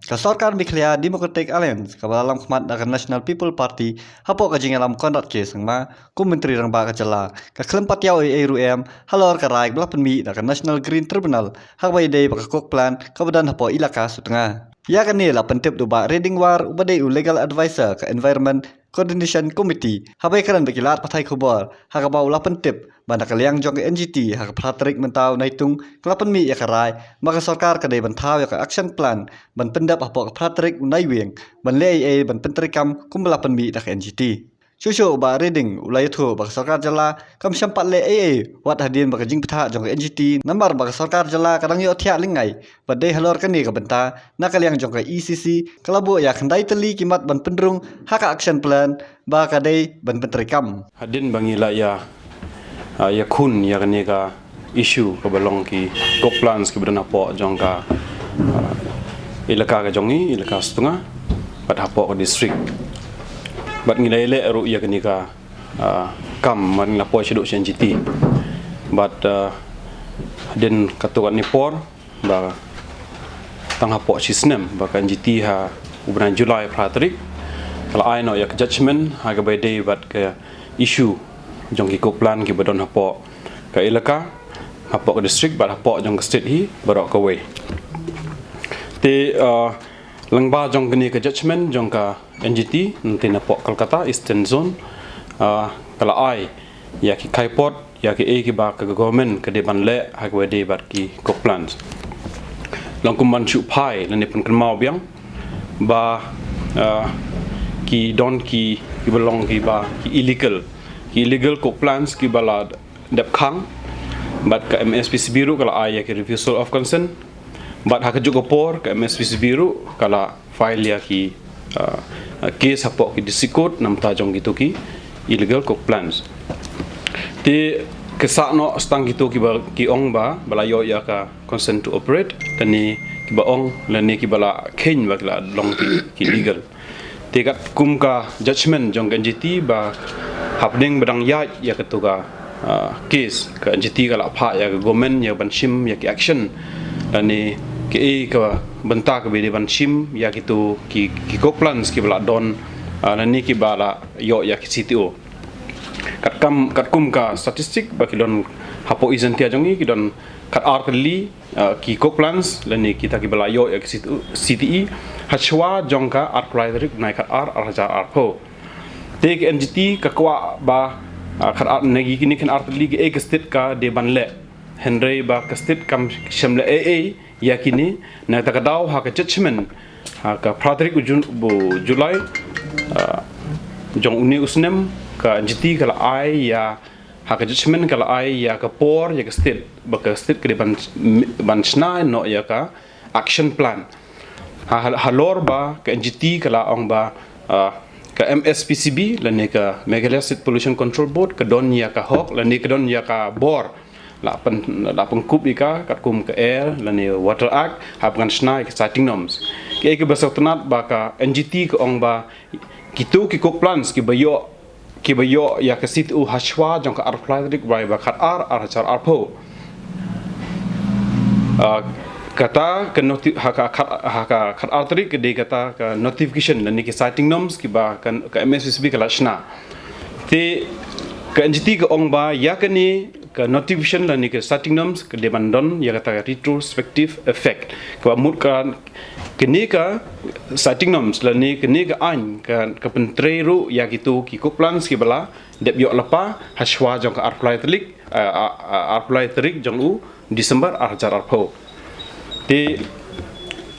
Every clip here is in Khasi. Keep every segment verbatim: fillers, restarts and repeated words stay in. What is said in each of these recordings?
Ka sorkar Meghalaya Democratic Alliance kaba la lam khmat da ka National People Party hapoh ka jingïalam Conrad K Sangma kum Myntri Rangbah ka jylla, ka khlem patiaw ei ei ruh em halor ka rai kaba la pynmih da ka National Green Tribunal ha kaba ïadei bad ka coke plant kaba don hapoh Elaka Sutnga. Ïa kane la pyntip da u Bah Reding War uba dei u legal advisor ka Environment Coordination Committee haba ïakren bad ki lad pathai khubor, ha kaba u la pyntip ba na ka liang jong ka N G T ha ka phra tarik mynta u Naitung ka la pynmih ïa ka rai ba ka sorkar ka dei ban thaw ïa ka action plan ban pyndep hapoh ka phra tarik u Naiwieng ban leh ei ei ban pyntreikam kumba la pynmih da ka N G T. Shuh shuh u Bah Reding u la ïathuh ba ka sorkar jylla kam shym pat leh ei ei wat hadien ba ka jingpynthah jong ka N G T, namar ba ka sorkar jylla ka dang ïohthiah lyngngai bad dei halor kane ka bynta na ka liang jong ka E C C ka la buh ïa khyndai tylli ki mat ban pynrung ha ka action plan ba ka dei ban pyntreikam. Hadien ba ngi la ïa, ah, ïakhun ïa kane ka issue kaba long ki coke plants kiba don hapoh jong ka, ah, Elaka ka jong ngi, Elaka Sutnga, bad hapoh ka district. Bad ngi la ïaleh ruh ïa kane ka, ah, kam, bad ngi la poi shaduh sha N G T. Bad, ah, hadien katto katne por, ba tang hapoh shi snem ba ka N G T ha u bnai July phra tarik ka la ai noh ïa ka judgment ha kaba ïadei bad ka issue jong ki coke plant kiba don hapoh ka Elaka, hapoh ka district bad hapoh jong ka state hi baroh kawei. Te, ah, lyngba jong kane ka judgment jong ka N G T, nangta napoh Kolkata Eastern Zone, ah, ka la ai ïa ki kaipot ïa kiei kiba ka government ka dei ban leh ha kaba ïadei bad ki coke plants. Long kum ban shu phai lane pynkynmaw biang ba, ah, ki don ki, kiba long kiba ki illegal, ki illegal coke plants kiba la dep khang, bad ka M S P C B ruh ka la ai ïa ki refusal of consent. Bad ha kajuh ka por ka M S P C B ruh ka la file ïa ki, ah, ah, case hapoh ki district court namar jong kito ki illegal coke plants. Te ka sah noh tang kito kiba ki ong ba, ba la ïoh ïa ka consent to operate, lane kiba ong, lane kiba la kheiñ ba ki la long ki, ki legal. Te katkum ka judgment jong ka N G T ba hapdeng ba dang ïaid ïa kato ka, ah, case, ka N G T ka la phah ïa ka government ïa ban shim ïa ki action lane kiei ka bynta kaba dei ban shim ïa kito ki, ki coke plants kiba la don, ah, lane kiba la ïoh ïa ki C T O. Katkam, katkum ka statistic ba ki don hapoh East Jaintia jong ngi ki don khatar tylli, ah, ki coke plants lane kita kiba la ïoh ïa ki C T E, C T E hashwa jong ka arphew lai tarik bnai khatar arhajar arphew. Te ka N G T ka kwah ba, ah, khatar na kine khatar tylli kiei ka state ka dei ban leh. Hynrei ba ka state kam shym leh ei ei ïa kine, nangta ka daw ha ka judgment ha ka phra tarik u Jun-, u July, ah, jong une u snem ka N G T ka la ai ïa, ha ka judgment ka la ai ïa ka por ïa ka state ba ka state ka dei ban, ban shna noh ïa ka action plan. Ha, ha, halor ba ka N G T ka la ong ba, ah, ka M S P C B lane ka Meghalaya State Pollution Control Board ka don ïa ka hok lane ka don ïa ka bor la pyn, la pynkup ïa ka katkum ka Air lane Water Act ha ban shna ïa ka siting norms. Kiei kiba sngewtynnat ba ka N G T ka ong ba kito ki coke plants kiba ïoh, kiba ïoh ïa ka C T O hashwa jong ka arphew lai tarik bnai ba khatar arhajar arphew. Ah, kata ka noti-, ha ka khat-, ha ka khatar tarik ka dei kata ka notification lane ki siting norms kiba ka, ka M S P C B ka la shna. Te ka N G T ka ong ba ïa kane ka notification lane ka siting norms ka dei ban don ïa kata ka retrospective effect. Kaba mut ka kane ka siting norms lane kane ka aiñ ka, ka pyntrei ruh ïa kito ki coke plants kiba la dep ïoh lypa hashwa jong ka arphew lai tarik, ah, ah, ah, arphew lai tarik jong u December arhajar arphew. Te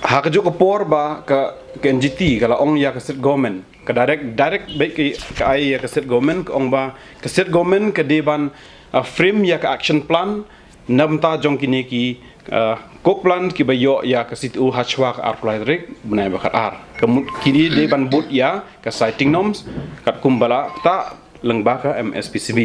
ha kajuh ka por ba ka, ka N G T ka la ong ïa ka state government, ka direct, direct beit ka, ka ai ïa ka state government, ka ong ba ka state government ka dei ban, ah, frame ïa ka action plan na bynta jong kine ki, ah, coke plant kiba ïoh ïa ka C T O hashwa ka arphew lai tarik bnai ba khatar. Ka mut kine dei ban bud ïa ka siting norms katkum ba la ktah lyngba ka M S P C B.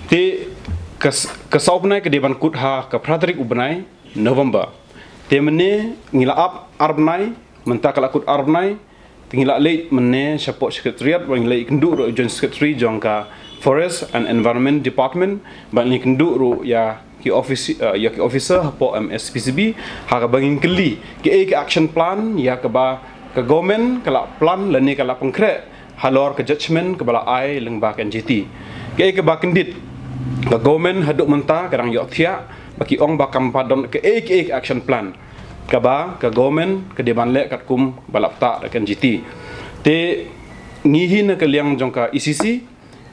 Te ka s-, ka saw bnai ka dei ban kut ha ka phra tarik u bnai November. Te mynne ngi la ap ar bnai, mynta ka la kut ar bnai, te ngi la leit mynne shapoh secretariat, ba ngi la ïakynduh ruh joint secretary jong ka Forest and Environment Department, bad ngi kynduh ruh ïa ki office, uh, ïa ki officer hapoh M S P C B, ha kaba ngin kylli kaei ka action plan ïa kaba ka government ka la plan lane ka la pynkhreh halor ka judgment kaba la ai lyngba ka N G T. Kaei kaba kyndit, ka government haduh mynta ka dang ïohthiah, ba ki ong ba kam pat don kaei kaei ka action plan kaba ka government ka dei ban leh katkum ba la pynpaw da ka N G T. Te ngi hi na ka liang jong ka E C C,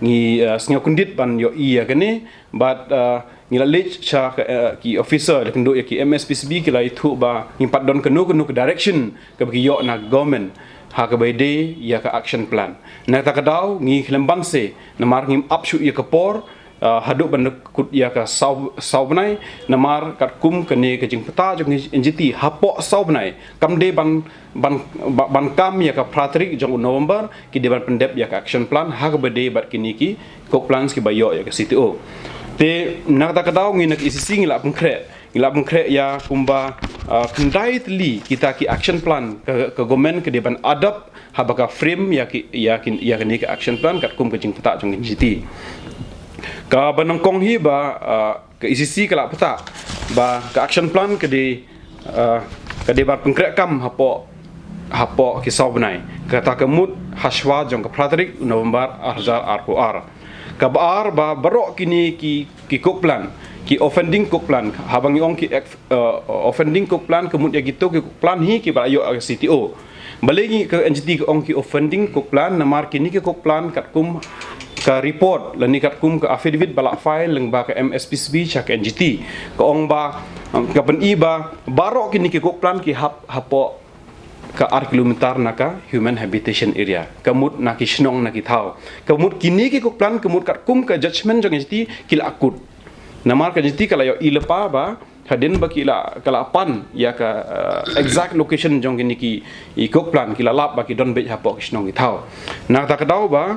ngi, uh, sngew kyndit ban ïohi ïa kane, bad, uh, ngi la leit sha ka, uh, ki officer, da kynduh ïa ki M S P C B, ki la ïathuh ba ngim pat don kano kano ka direction kaba ki ïoh na government ha kaba ïadei ïa ka action plan. Na kata ka daw ngi khlem ban se, namar ngim ap shuh ïa ka por, uh, haduh ban kut ïa ka saw, saw bnai, namar katkum kane ka jingpynpaw jong ka N G T, hapoh saw bnai kam dei ban, ban, ba-, ban kam ïa ka phra tarik jong u November, ki dei ban pyndep ïa ka action plan ha kaba dei bad kine ki kok plans kiba ïoh ïa ka C T O. Te na kata ka daw ngi na ka E C C ngi la pynkhreh, ngi la pynkhreh ïa kumba, uh, khyndai tylli kita ki action plan ka, ka government ka dei ban adopt haba ka frame ïa ki, ïa ki, ïa kane ka action plan katkum ka jingpynpaw jong ka N G T. Kaba nyngkong hi ba, uh, ka E C C ka la pynpaw ba ka action plan ka dei, uh, ka dei ban pynkhreh kam hapoh, hapoh ki saw bnai, kata ka mut hashwa jong ka phra tarik November ar hajar arphew ar. Kaba ar ba baroh kine ki, ki kok plan, ki offending kok plan, haba ngi ong ki ex-, uh, offending kok plan ka mut ïa kito ki kok plan hi kiba la ïoh ïa ka C T O. Balei ngi ka N G T ka ong ki offending kok plan, namar kine ki kok plan katkum ka report lane katkum ka affidavit ba la file lyngba ka M S P C B sha ka N G T, ka ong ba, um, ka pyni ba baroh kine ki kok plan ki hap hapoh ka ar kilometer na ka human habitation area, ka mut na ki shnong na ki thaw. Ka mut kine ki kok plan ka mut katkum ka judgment jong ka N G T ki la kut. Namar ka N G T ka la ïohi lypa ba hadien ba ki la, ka la pan ïa ka, uh, exact location jong kine ki, i kok plan, ki la lap ba ki don beit hapoh ki shnong ki thaw. Na kata ka daw ba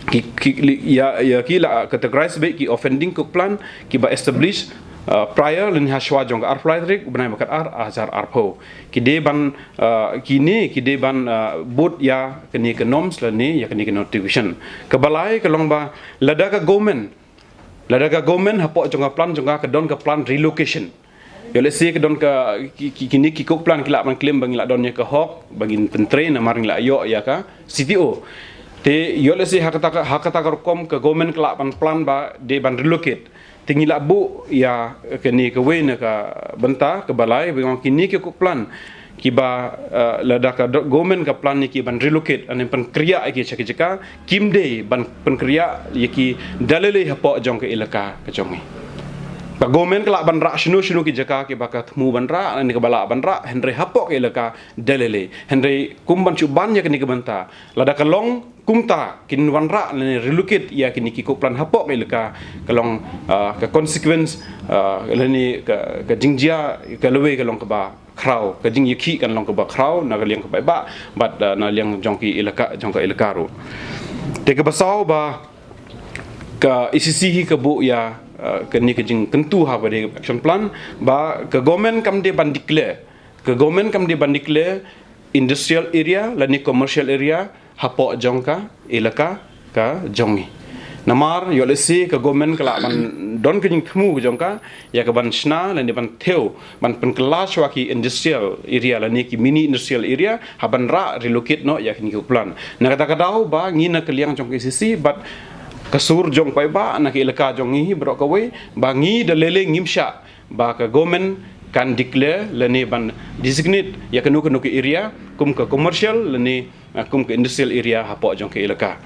ki, ki, li-, ïa, ïa ki la categorize beit ki offending kok plan kiba establish, uh, prior lane hashwa jong ka arphew lai tarik u bnai ba khatar ar hajar arphew. Ki dei ban, uh, kine ki dei ban, uh, bud ïa kane ka norms lane ïa kane ka notification. Kaba lai ka long ba lada ka government, lada ka government hapoh jong ka plan jong ka ka don ka plan relocation, ïoh lehse ka don ka ki, ki, kine ki kok plan ki lah ban claim ba ngi la don ïa ka hok ba ngin pyntrei namar ngi la ïoh ïa ka C T O. Te ïoh lehse ha kata ka, ha kata ka rukom ka government ka lah ban plan ba dei ban relocate. Te ngi lah buh ïa kane kawei na ka bynta kaba lai, ba ong kine ki kok plan kiba, eh, lada ka do-, government ka plan ïa ki ban relocate, lane pynkhreh ïa ki sha ki jaka, kim dei ban pynkhreh ïa ki da lei lei hapoh jong ka elaka ka jong ngi. Ka government ka lah ban rah shano shano ki jaka kiba ka thmu ban rah, lane kaba lah ban rah, hynrei hapoh ka elaka da lei lei. Hynrei kum ban shu ban ïa kane ka bynta, lada ka long kumta kin wanrah lane relocate ïa kine ki kok plan hapoh ka elaka, ka long, ah, ka consequence, ah, lane ka, ka jingjia ka lawei ka long kaba khraw, ka jingïakhih kan long kaba khraw na ka liang ka paidbah bad, ah, na liang jong ki elaka, jong ka elaka ruh. Te kaba saw ba ka E C C hi ka buh ïa, ah, kane ka jingkyntu ha ba dei action plan, ba ka government kam dei ban declare, ka government kam dei ban declare industrial area lane commercial area hapoh jong ka elaka ka jong ngi. Namar ïoh lehse ka government ka lah ban don ka jingthmu ka jong ka ïa ka ban shna lane ban thew ban pynkylla shuwa ki industrial area lane ki mini industrial area ha ban rah relocate noh ïa kine ki kok plan. Na kata ka daw ba ngi na ka liang jong ka E C C bad ka sur jong paidbah na ka elaka jong ngi hi baroh kawei, ba ngi da lei lei ngim shah ba ka government kan declare lane ban designate ïa kano kano ka area kum ka commercial lane, ah, kum ka industrial area hapoh jong ka elaka.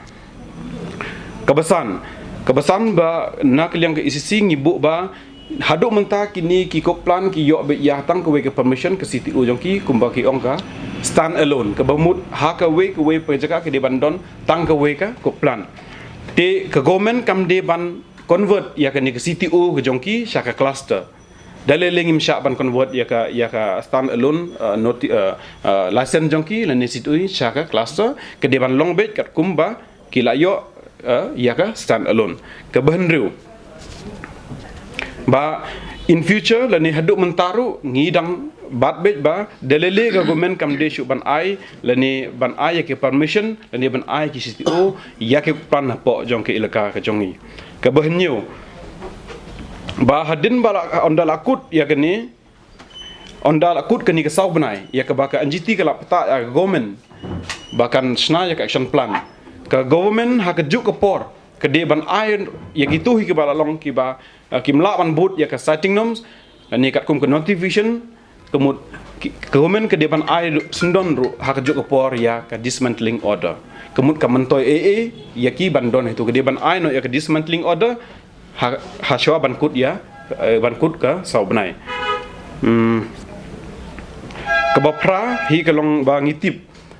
Kaba san, kaba san ba na ka liang ka E C C ngi buh ba haduh mynta kine ki kok plan ki ïoh beit ïa tang kawei ka permission ka C T O jong ki, kumba ki ong ka stand alone, kaba mut ha kawei kawei pa jaka ki dei ban don tang kawei ka kok plan. Te ka government kam dei ban convert ïa kane ka C T O ka jong ki sha ka cluster. Da lei lei ngim shah ban convert ïa ka, ïa ka stand alone, uh, noti-, uh, uh, license jong ki lane C T O sha ka cluster, ka dei ban long beit katkum ba ki la ïoh, uh, ïa ka stand alone. Kaba hynriew, ba in future lane haduh mynta ruh ngi dang, Bad bad ba da lei lei ka government kam dei shuh ban ai lane ban ai ïa ki permission lane ban ai ki C T O ïa ki plan hapoh jong ki elaka ka jong ngi. Kaba hynñiew, ba hadien ba la, ynda la kut ïa kane, ynda la kut kane ka saw bnai ïa kaba ka N G T ka la pynpaw ïa ka government ba kan shna ïa ka action plan. Ka government ha kajuh ka por ka dei ban ai ïa kito hi kiba la long kiba, eh, kim lah ban bud ïa ka siting norms lane katkum ka notification, ka mut ki, ka government ka dei ban ai syndon ruh ha kajuh ka por ïa ka dismantling order. Ka mut ka myntoi ei ei ïa ki ban don hato, ka dei ban ai noh ïa ka dismantling order ha, ha shuwa ban kut ïa, eh, ban kut ka saw bnai. Hmm. Kaba phra hi ka long ba ngi tip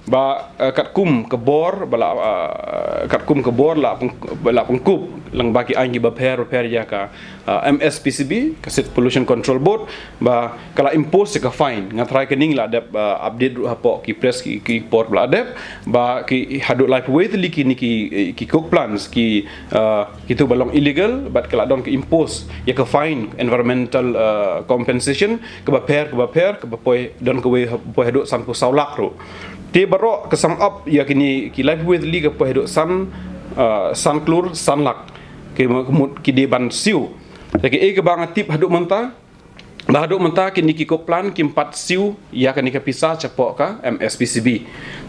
ba, eh, katkum ka bor ba la, eh, katkum ka bor la peng-, ba la pynkup lang ba ki aiñ kiba pher ba pher ïa ka, eh, M S P C B, ka State Pollution Control Board, ba ka la impose ka fine. Nga tharai kane ngi la dep, eh, update ruh hapoh ki press ki, ki por ba la dep, ba ki haduh laiphew wei tylli kine ki, eh, ki coke plants ki, eh, kito ba long illegal, bad ka la don ka impose ïa ka fine, environmental, eh, compensation kaba pher kaba pher, kaba poi, don kawei ha-, poi haduh sanphew saw lak ruh. Te baroh ka sum up ïa kine ki laiphew wei tylli ka poi haduh san, eh, san klur san lak. Ki mut ki dei ban siew. Te kaei kaba nga tip haduh mynta, ba haduh mynta kine ki coke plant kim pat siew ïa kane ka pisa shapoh ka M S P C B.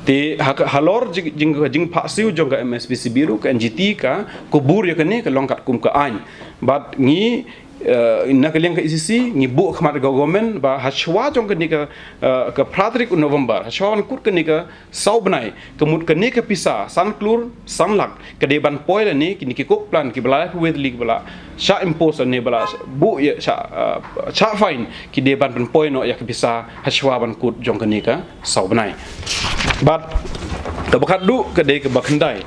Te ha ka, halor jing, jing, jingpha siew jong ka M S P C B ruh ka N G T ka kubur ïa kane ka long katkum ka aiñ. Bad ngi, eh, na ka liang ka E C C ngi buh khmat ka government ba ha shuwa jong kane ka, eh, ka phra tarik u November, ha shuwa ban kut kane ka saw bnai, ka mut kane ka pisa san klur san lak ka dei ban poi lane kine ki coke plant kiba la laiphew wei tylli kiba la shah impose lane ba la buh ïa shah, eh, shah fine, ki dei ban pynpoi noh ïa ka pisa ha shuwa ban kut jong kane ka saw bnai. Bad kaba khatduh ka dei kaba khyndai,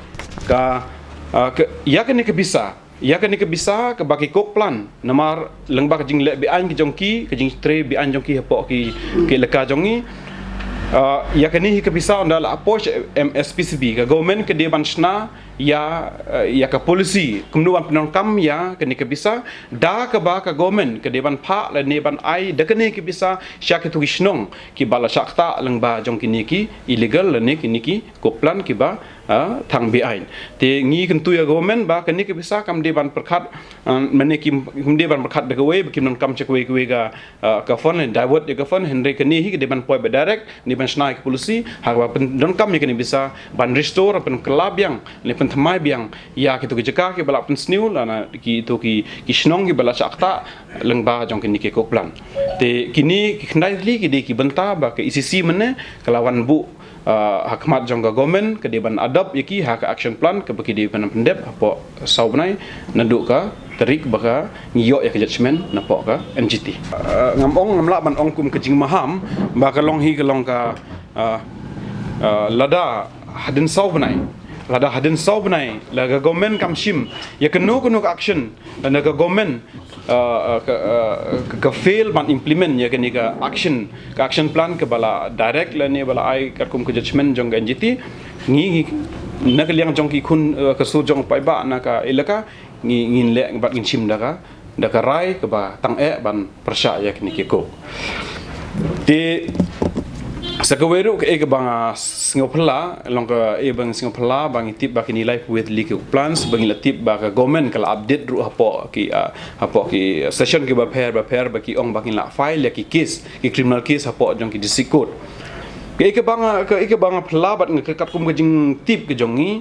ka, eh, ka, ïa kane ka pisa, ïa kane ka pisa kaba ki coke plant, namar lyngba ka jingleh beaiñ ki jong ki, ka jingtrei beaiñ jong ki hapoh ki, ki elaka jong ngi. Ah, ïa kane hi ka pisa ynda la poi sha M S P C B, ka government ka dei ban shna ïa, eh, ïa ka policy kumno ban pyndonkam ïa kane ka pisa, da kaba ka government ka dei ban phah lane ban ai da kane ka pisa sha kito ki shnong kiba la shah ktah lyngba jong kine ki illegal lane kine ki coke plant kiba, ah, thang beaiñ. Te ngi kyntu ïa government ba kane ka pisa kam dei ban pyrkhat, ah, mane kim, kim dei ban pyrkhat da kawei, ba kim donkam sha kawei kawei ka, ah, ka fund, divert ïa ka fund, hynrei kane hi ka dei ban poi ba direct, ne ban shna ïa ka policy, ha kaba pyndonkam ïa kane ka pisa ban restore, pynkylla biang, ne pynthymmai biang ïa kito ki jaka kiba la pynsniew, lane kito ki, ki shnong kiba la shah ktah lyngba jong kine ki coke plant. Te kine ki khyndai tylli ki dei ki bynta ba ka E C C mynne ka la wan buh, ah, ha khmat jong ka government ka dei ban adopt ïa ki ha ka action plan kaba ki dei ban pyndep hapoh saw bnai naduh ka tarik ba ka ngi ïoh ïa ka judgment napoh ka N G T. Ah, ngam ong, ngam lah ban ong kum ka jingmaham ba ka long hi ka long ka, ah, ah, lada hadien saw bnai, lada hadien saw bnai la ka government kam shim ïa kano kano ka action, lada ka government, ah, ah, ka, ah, ka, ka fail ban implement ïa kane ka action, ka action plan kaba la direct lane ba la ai katkum ka judgment jong ka N G T, ngi, ngi na ka liang jong ki khun, ah, ka sur jong paidbah na ka elaka, ngi, ngin leh bad ngin shim da ka, da ka rai kaba tang eh ban pyrshah ïa kine ki coke. Te sa kawei ruh kaei kaba nga sngewphylla, long kaei ba nga sngewphylla ba ngi tip ba kine laiphew wei tylli ki coke plants, ba ngi la tip ba ka government ka la update ruh hapoh ki, ah, hapoh ki session kiba pher ba pher, ba ki ong ba kin la file ïa ki case, ki criminal case hapoh jong ki district court. Kaei kaba nga, kaei kaba nga phylla bad nga, katkum ka jingtip ka jong ngi,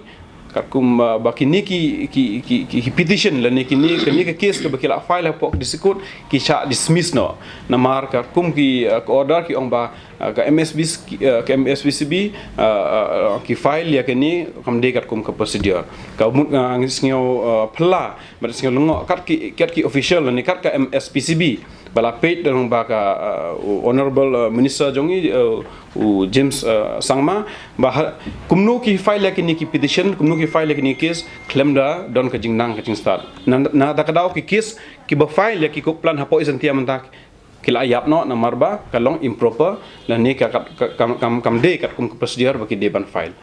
katkum, ah, ba kine ki, ki, ki, ki, ki petition lane kine, kine ki case kaba ki la file hapoh district court ki shah dismiss noh. Namar katkum ki, ah, ka order ki ong ba, ah, ka M S B, ki, ah, ka M S B C B, ah, ah, ah, ki file ïa kine kam dei katkum ka procedure. Ka mut nga sngew, ah, phylla bad sngew lyngngoh kat ki, kat ki official lane kat ka M S B C B ba la peit da long ba ka, ah, u Honorable, ah, Minister jong ngi, ah, u James, ah, Sangma, ba ha, kumno ki file ïa kine ki petition, kumno ki file ïa kine ki case, khlem da don ka jingnang ka jingstad. Na, na kata ka daw ki case kiba file ïa ki coke plant hapoh East Jaintia mynta ki la ïap noh namar ba ka long improper, lane ka, ka, ka, kam, kam, kam dei katkum ka procedure ba ki dei ban file.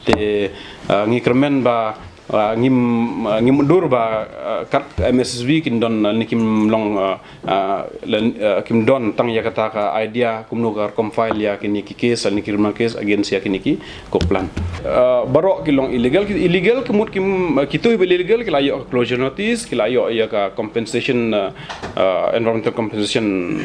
Te, ah, ngi kyrmen ba Ah, ngim, ah, ngim dur ba, ah, kat M S S B kin don, ah, ne kim long, ah, ah, len, ah, kim don tang ïa kata ka idea kumno ka compile ïa kine ki case, ne ki criminal case against ïa kine ki coke plant. Ah, baroh ki long illegal, ki illegal ka mut kim, ah, kito ba illegal ki la ïoh closure notice, ki la ïoh ïa ka compensation, ah, ah, environmental compensation,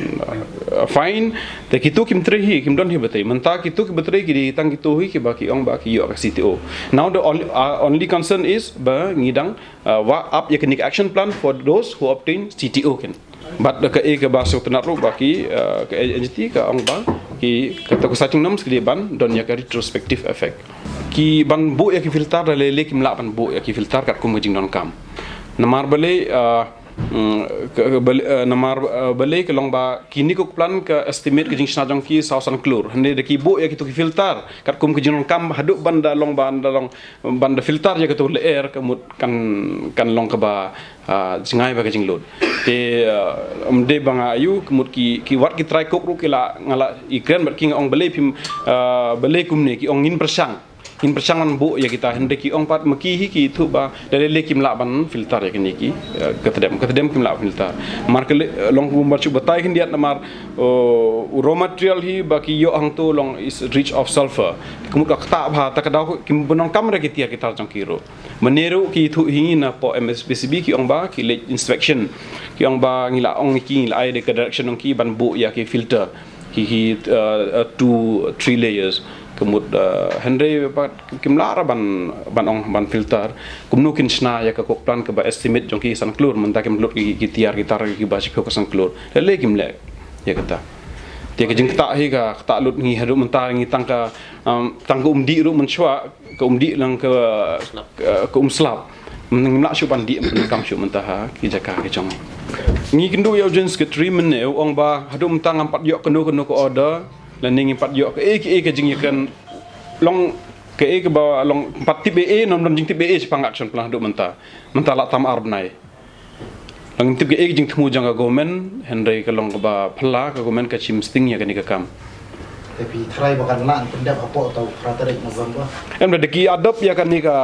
ah, fine. Te kito kim trei hi, kim don hi ba trei. Mynta kito ki ba trei ki dei tang kito hi kiba ki ong ba ki ïoh ka C T O. Now the only, uh, only concern is ba ngi dang, uh, wad ap ïa kane ka action plan for those who obtain C T O ken. But ka e kaba sngewtynnat ruh ba ki, uh, ka N G T ka ong ba ki, kata ka siting norms ki dei ban don ïa ka retrospective effect. Ki ban buh ïa ki filter da lei lei kim lah ban buh ïa ki filter katkum ka jingdonkam. Namar balei, uh, mm, ka, ka, bal-, eh, namar, eh, balei ka long ba kine ki coke plant ka estimate ka jingshna jong ki saw san klur. Hynrei da ki buh ïa kito ki filter katkum ka jingdonkam haduh ban da long, ban da long, ban da filter ïa kato lyer ka mut kan, kan long kaba, ah, jngai ba ka jinglut. Te, ah, ym dei ba nga ayu ka mut ki, ki wad ki trai coke ruh ki la, nga la i kren bad ki, nga ong balei phim, ah, balei kumne, ki ong ngin pyrshang. Ngin pyrshang ban buh ïa kita, hynrei ki ong pat ma ki hi ki thuh ba da lei lei kim lah ban filter ïa kine ki, eh, ka tdem, ka tdem kim lah filter. Namar ka lei, eh, long kumba shu batai khyndiat namar, oh, u raw material hi ba ki ïoh hangto long is rich of sulfur. Ka mut ka ktah bha, ta ka daw kim pyndonkam re ki tiar ki tar jong ki ruh. Mynne ruh ki thuh hi ngi na poh M S P C B ki ong ba ki leit inspection. Ki ong ba ngi la ong ki, ngi la ai de ka direction ong ki ban buh ïa ki filter. Ki, ki, uh, uh, two, three layers. Ka mut, uh, hynrei pat kim lah ra ban, ban ong, ban filter. Kumno kin shna ïa ka coke plant kaba estimate jong ki san klur, mynta kim lut ki, ki tiar ki tar kiba shiphew ka san klur. Lei lei kim leh ïa kata. Te ka jingktah hi ka, ktah lut ngi haduh mynta ngi tang ka, um, tang ka umdih ruh mynshuwa, ka umdih lang ka, ka, ka umslap. Ngim lah shuh ban dih, ngim lah shuh mynta ha ki jaka ki jong ngi. Ngi kynduh ïa u Joint Secretary mynne, u ong ba haduh mynta ngam pat ïoh kano kano ka order, lane ngim pat ïoh kaei kaei ka jingïakren, long kaei kaba long, pat tip ei ei, ym don jingtip ei ei shaphang action plan haduh mynta. Mynta la tam ar bnai. Long ngim tip kaei ka jingthmu jong ka government, hynrei ka long kaba phylla ka government ka shim sting ïa kane ka kam. Te phi tharai ba kan lah pyndep hapoh ta u phra tarik November? Em da ki adopt ïa kane ka,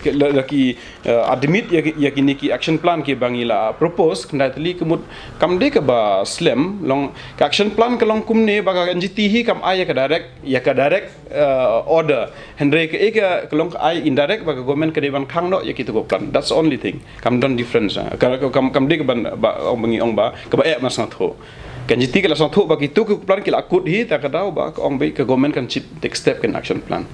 ki, la, la ki, eh, admit ïa ki, ïa kine ki action plan kiba ngi la propose, khyndai tylli ka mut kam dei kaba slem, long ka action plan ka long kumne ba ka N G T hi kam ai ïa ka direct, ïa ka direct, eh, order. Hynrei kaei ka, ka long ka ai indirect ba ka government ka dei ban khang noh ïa kito ki coke plant. That's the only thing. Kam don difference, ah. Ka, ka, kam, kam dei ka ban, ba, ong ba ngi ong ba, kaba eh ban sngewthuh. Ka N G T ka la sngewthuh ba kito ki coke plant ki la kut hi, ta ka daw ba, ka ong ba, ka government kan shim take step, kan action plan.